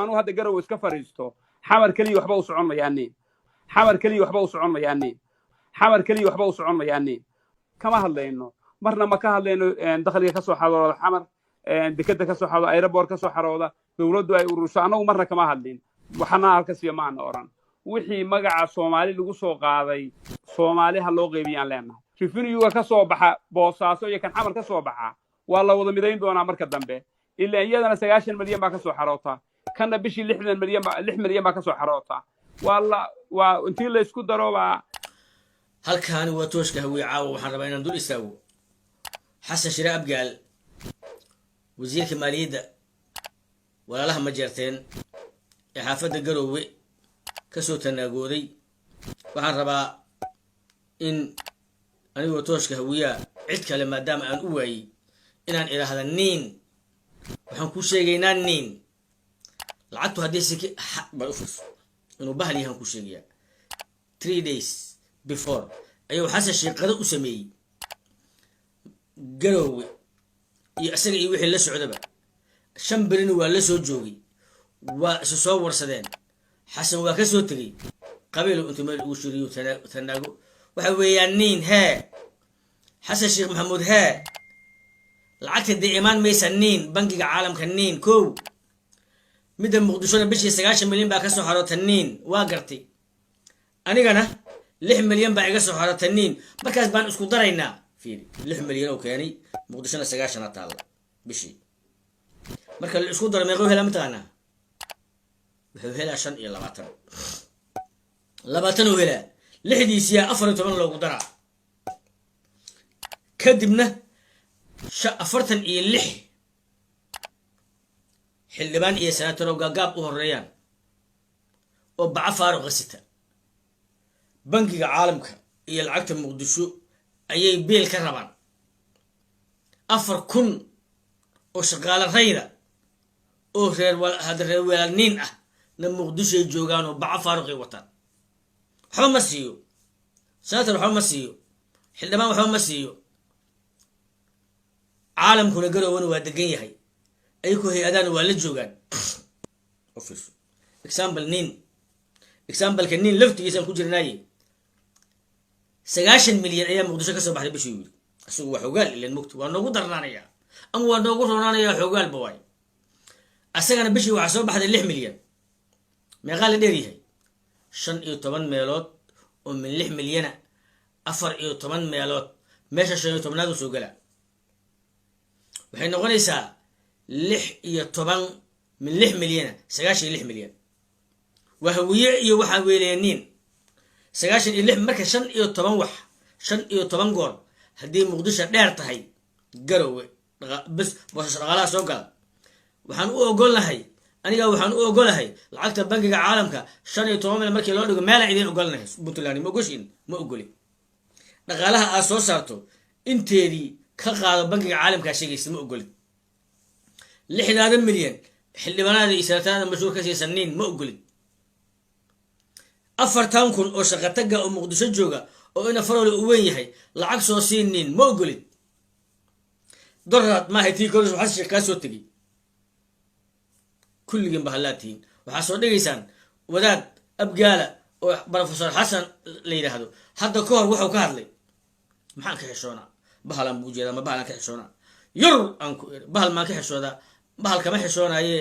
Anuu hadda Garow iska fadhiisto, Xamar keliya waxba u socon mayaaniin. Xamar keliya waxba u socon mayaaniin. Xamar keliya waxba u socon mayaaniin. Kama hadlayno, marna ma ka hadlayno dakhliga ka soo xarooda Xamar, dekeda ka soo xarooda, airport ka soo xarooda, dowladdu ay ururso. Annagu marna kama hadlin, waxna halka siiya ma ana oran. Wixii magaca Soomaali lagu soo qaaday, Soomaali ha loo qeybiyaan leenahay. Revenue-ga ka soo baxa Boosaaso iyo kan Xamar ka soo baxa waa la wada midayn doonaa marka dambe. Ilaa iyadana 90 milyan baa ka soo xaroota, kanna bishii 60 milyan ba, 6 milyan baa ka soo xaroota. Waa la waa intii la isku daro baa. Halkaani waa Tooshka Hawiye. Caawa waxaan rabaa inaan dul istaago Xasan Shire Abgaal, wasiirka maaliyadda walaalaha Majeerteen ee xaafadda Garoowe ka soo tanaagooday. Waxaan rabaa in anigoo Tooshka Hawiyaa, cid kale maadaama aan u waayey, inaan idhaahda: niin, waxaan kuu sheegaynaa, niin, lacagtu haddii siki bal u fiirso inuu bahal yahan kuu sheegayaa. 3 days before ayuu Xasan Sheekh qado u sameeyey Garoowe iyo isaga iyo wixii la socdaba. 5 berina waa la soo joogay, waa isu soo warsadeen. Xasan waa ka soo tegey, qabiilu intuu meel ugu shiriyo tanaago. Waxa weeyaan, niin, hee, Xasan Sheekh Maxamuud, hee, lacagta dee imaan maysa, niin, bangiga caalamka, niin. Kow, midda Muqdishona bishii 90 milyan baa ka soo xaroota, niin, waa gartay. Anigana 6 milyan baa iga soo xaroota, niin. Markaas baan isku daraynaa. Fiiri, 6 milyan oo keenay, Muqdishona 90-a taalla bishii. Marka la isku daro, meequu helaa mataqaanaa? Wuxuu helaa 25, 20 uu helaa. Lixdiisiyaa 14 loogu daraa. Kadibna 46 xildhibaan iyo senator oo gaagaab u horeeyaan oo baca faaruqa sita bangiga caalamka iyo lacagta Muqdisho ayay beel ka rabaan. 4000 oo shaqaale rayda oo reer hadda reer weelaalniin ah na Muqdishoay joogaan oo baca faaruqay wataan. Waxba ma siiyo senator, waxba ma siiyo xildhibaan, waxba ma siiyo. Caalamkuna Garowana waa degan yahay, ayagoo hay-adaana waa la joogaan. Example nin, exampleka nin laftigiisaan ku jirnaaye, 90 milyan ayaa Muqdisho ka soo baxday bishii, yiri isagu. Waa xogaal ilan mugti, waa noogu darnaanaya ama waa noogu roonaanaya, xogaalba waay. Asagana bishii waxaa soo baxday 6 milyan. Meeqaa la dheer yahay? 15 meelood oo min 6 milyana, 14 meelood. Meesha 15-aad u soo gelaa waxay noqonaysaa 16 min 6 milyana, 96 milyan. Waa Hawiye iyo waxaa weeleeniin 96. Marka 15 wax, 15 goor haddii Muqdisho dheer tahay Garowe bes boosas dhaqaalaha soo gala, waxaan u ogolnahay, aniga waxaan u ogolahay lacagta bangiga caalamka 15 meel markii loo dhigo, meelaan idiin ogolnahay. Puntland ma ogoshiin? Ma ogoli. Dhaqaalaha aad soo saarto inteedii ka qaado bangiga caalamkaa sheegaysa, ma ogolid. 60-daada milyan xildhibaanada iyo senatarada mashhuur ka siisaniin, ma ogolid. 40,000 oo shaqataga oo Muqdisho jooga oo ina Farole u weyn yahay lacag soo siinin, ma ogolid. Doraad maahay tii koris Xasan Sheekh kaa soo tegey. Kulligiin ba hallaa tihiin. Waxaa soo dhigaysaan wadaad Abgaala oo Professor Xasan la yidhaahdo. Hadda ka hor wuxuu ka hadlay, maxaan ka xishoonaa? Bahalan buu ujeedaa. Ma bahalan ka xishoonaa? Yur aan ku iri, bahal maan ka xishoodaa? Bahal kama xishoonaye.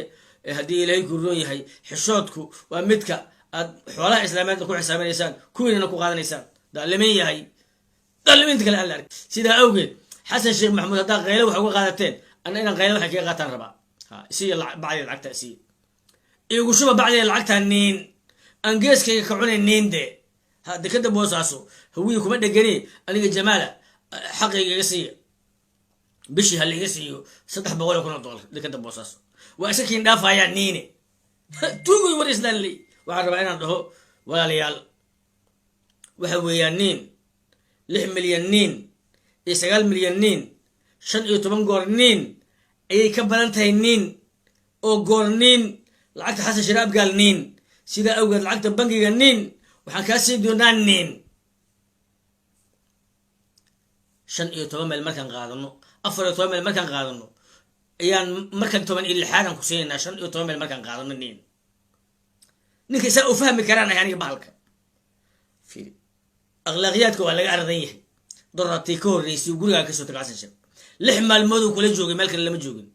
Haddii Ilaahay ku roon yahay, xishoodku waa midka aad xoolaha islaameedna ku xisaabinaysaan, kuwiinana ku qaadanaysaan. Daalimin yahay, daalimiinta kale aan la ark. Sidaa awgeed, Xasan Sheekh Maxamuud, haddaa qayle wax uga qaadateen, anna inaan qayle waxay kaga qaataan rabaa. Ha isiya bacdeed lacagta, isiya igu shuba bacdeed lacagta, niin, aan geeskayga ka cunay, niin. De ha dekada Boosaaso Hawiye kuma dhegani. Aniga Jamaala xaqayga iga siiya. Bishii ha la iga siiyo $300,000 dekada Boosaaso. Waa isa kiin dhaafayaa, niine. Tuugoy war islaanley. Waxaan rabaa inaan dhaho, walaalayaal, waxa weeyaan, niin, 6 milyan niin iyo 9 milyan niin, 15 goor niin ayay ka badan tahay, niin, oo goor niin lacagta Xasan Shire Abgaal, niin. Sidaa awgeed lacagta bangiga, niin, waxaan kaa siin doonaa, niin, 15 meel markaan qaadano, 14 meel markaan qaadano ayaan markan 16-aad aan ku siinaynaa. 15 meel markaan qaadano, niin. Ninka saa u fahmi karaan ahay aniga. Bahalka fiiri, akhlaaqiyaadka waa laga ardan yahay. Doratii ka horreysay gurigaa kasoo taga Xasan Sheekh, 6 maalmood uu kula joogay, meel kale lama joogin.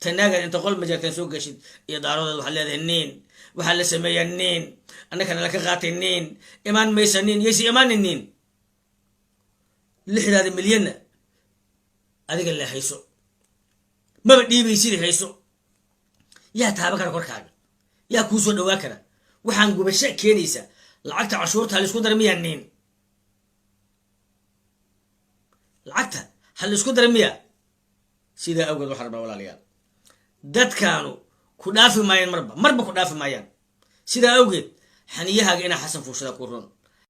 Tanaagaad inta qol majarteen soo gashid iyo daaroodeed, waxaad leedahay nin waxaa la sameeyaa, nin annakana laka qaatay, nin imaan maysa, nin yaysa imaanin, nin 60-daada milyanna adiga le hayso, maba dhiibaysid, hayso. Yaa taaban kara korkaaga? Yaa kuu soo dhawaa kara? Waxaan gubasho keenaysaa lacagta cashuurta ha laisku dara miyaa nin? Lacagta ha laisku dara miyaa? Sidaa awgeed waxaan rabaa, walaalayaal, dadkaanu ku dhaafi maayaan, marba marba ku dhaafi maayaan. Sidaa awgeed xaniyahaaga inaa Xasan fuushada ku roon.